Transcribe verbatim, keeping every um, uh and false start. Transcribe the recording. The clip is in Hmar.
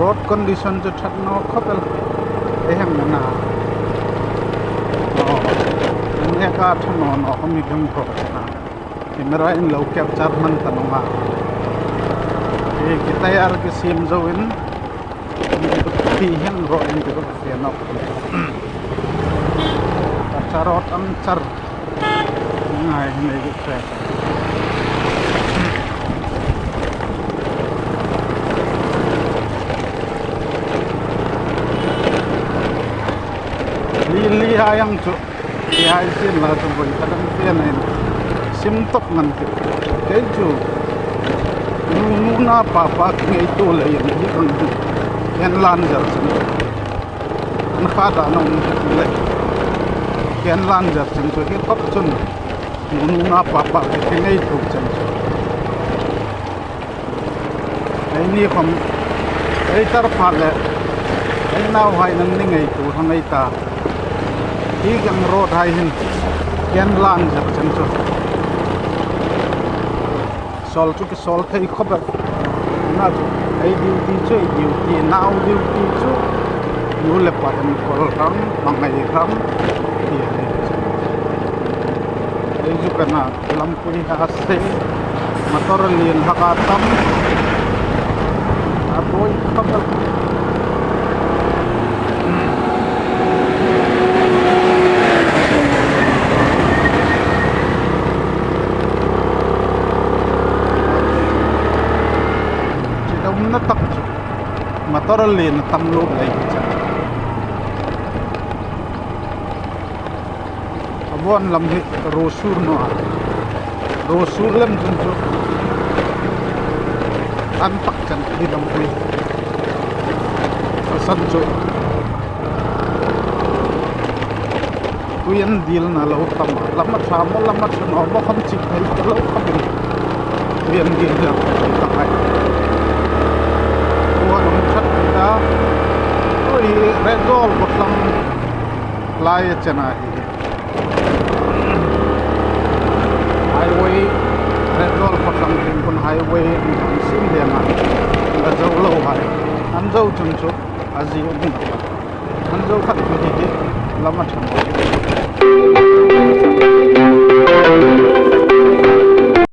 Road condition chu ṭha naw khawp el. Ei hang na. Oh, neka ṭha naw naw khawm hi ding ko. Camera in lo capture hman ta naw a. Ei ki tayar ki siem zo in. Ti hin ro in ki ro fe naw. Ka char road an char. Ngai nei gu fe. Li li a yang chu. Ti hai sin la chu voi ka dang fe nei. Sim tok ngan ti. Kei chu. Nu nu na pa pa ki ngei tu le yin hi kan. Ken lan jar chun. An kha ta nong ni ti le. Ken lan jar chun chu hi khop chun. Nu nu na pa pa ki ngei tu chun chu. Ei ni khom, ei tar pha le, ei nauhai nang ni ngei tu hang ei ta. Hi kan road hai hin, ken lan jar chun chu. Sawl chu ki sawl thei khop el. Na chu, ei duty chu, ei duty, nau duty chu. Nu le pa kan kol ram, hmangai ram, ti hai chu. Ei chu ka na. Lampui ha se, motor lien hlak a tam. A boi khawp el. Chi dam na tak chu. Motor lien tam lo lei chu. A bawm lam hi ruo sur naw a. Ruo sur lem chun chu an tak chen hi lampui. A san chu tui an dil na lo tam a. Lam a ṭha maw, lam a ṭha naw maw khom chik thei ta lo khom in. Tui an dil na ta hai. Ruo an hung ṭhat ta. Tui Retzawl khawtlang lai a chen a hi. Highway, Retzawl khawtlang ding kun highway an sin lian a. La zo lo hai. An zo chun chu a zi um na. An zo khat chu hi hi lam a ṭha.